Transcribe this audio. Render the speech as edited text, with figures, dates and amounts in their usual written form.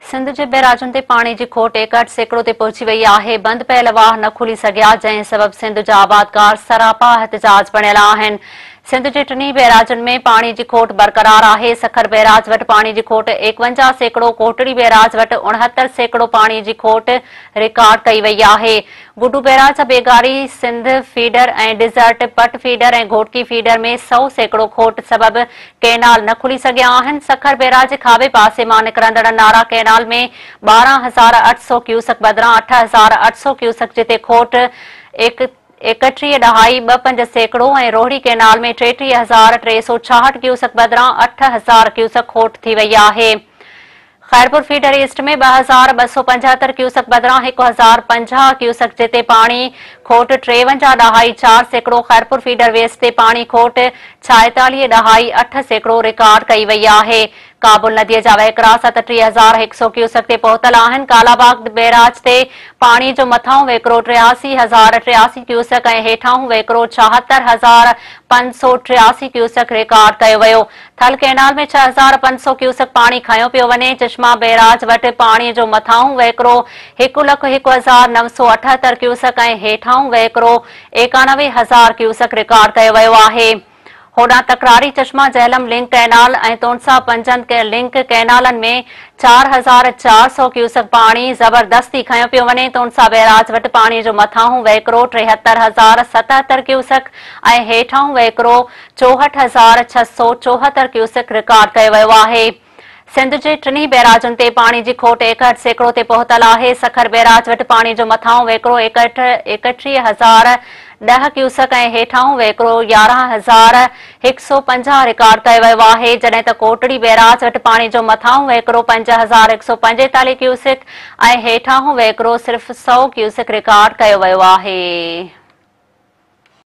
سنڌ جي بئراجن تي پاڻي جي کوٽ 61% تي پهچي وئي آهي، بند پيل واهه نه کلي سگهيا، جنهن سبب سنڌ جا آبادگار سراپا احتجاج بڻيل آهن. سنڌ جي ٽنهي بئراجن ۾ پاڻي جي کوٽ برقرار آهي، سکر بئراج وٽ پاڻي جي کوٽ 51%، ڪوٽڙي بئراج وٽ 69% پاڻي جي کوٽ رڪارڊ ڪئي وئي آهي. گڊو بئراج جا بيگاري، سنڌ فيڊر ۽ ڊيزرٽ پٽ فيڊر ۽ گهوٽڪي فيڊر ۾ 100% کوٽ سبب ڪئنال نه کلي سگهيا آهن. سکر بئراج جي کاٻي پاسي مان نڪرندڙ نارا ڪئنال ۾ 12,800 ڪيوسڪ بدران 8,800 ڪيوسڪ جتي کوٽ 31.25% ۽ روهڙي ڪئنال ۾ 33,366 ڪيوسڪ بدران 8,000 ڪيوسڪ کوٽ ٿي وئي آهي. خيرپور فيڊر ايسٽ ۾ 2275 ڪيوسڪ بدران 1050 ڪيوسڪ جتي پاڻي کوٽ 53.4%، خيرپور فيڊر ويسٽ تي پاڻي کوٽ 46.8% رڪارڊ ڪئي وئي آهي. ڪابل نديء جا وهڪرا 37,100 ڪيوسڪ تي پهتل آهن. ڪالاباغ بئراج تي پاڻي جو مٿانهون وهڪرو 83,083 ڪيوسڪ ۽ هيٺانهون وهڪرو 76,583 ڪيوسڪ رڪارڊ ڪيو ويو. ٿل ڪئنال ۾ 6500 ڪيوسڪ پاڻي کنيو پيو وڃي، چشما بئراج وٽ پاڻي جو مٿانهون وهڪرو 1,01,978 ڪيوسڪ ۽ هيٺانهون وهڪرو 91,000 ڪيوسڪ رڪارڊ ڪيو ويو آهي. هوڏانهن تڪراري Chashma Jhelum link canal ۽ Taunsa Panjnad link ڪئنالن ۾ 4400 ڪيوسڪ پاڻي زبردستي کنيو پيو وڃي، تونسا بئراج وٽ پاڻي جو مٿانهون وهڪرو 73,077 ڪيوسڪ ۽ هيٺانهون وهڪرو 64,674 ڪيوسڪ رڪارڊ ڪيو ويو آهي. سنڌ جي ٽنهي بئراجن تي پاڻي جي کوٽ 61% تي پهتل آهي. سکر بئراج وٽ پاڻي جو مٿانهون وهڪرو 31,010 ڪيوسڪ ۽ هيٺانهون وهڪرو 11,150 رڪارڊ ڪيو ويو آهي، جڏهن ته ڪوٽڙي بئراج وٽ پاڻي جو مٿانهون وهڪرو 5,145 ڪيوسڪ ۽ هيٺانهون وهڪرو صرف 100 ڪيوسڪ رڪارڊ ڪيو ويو آهي.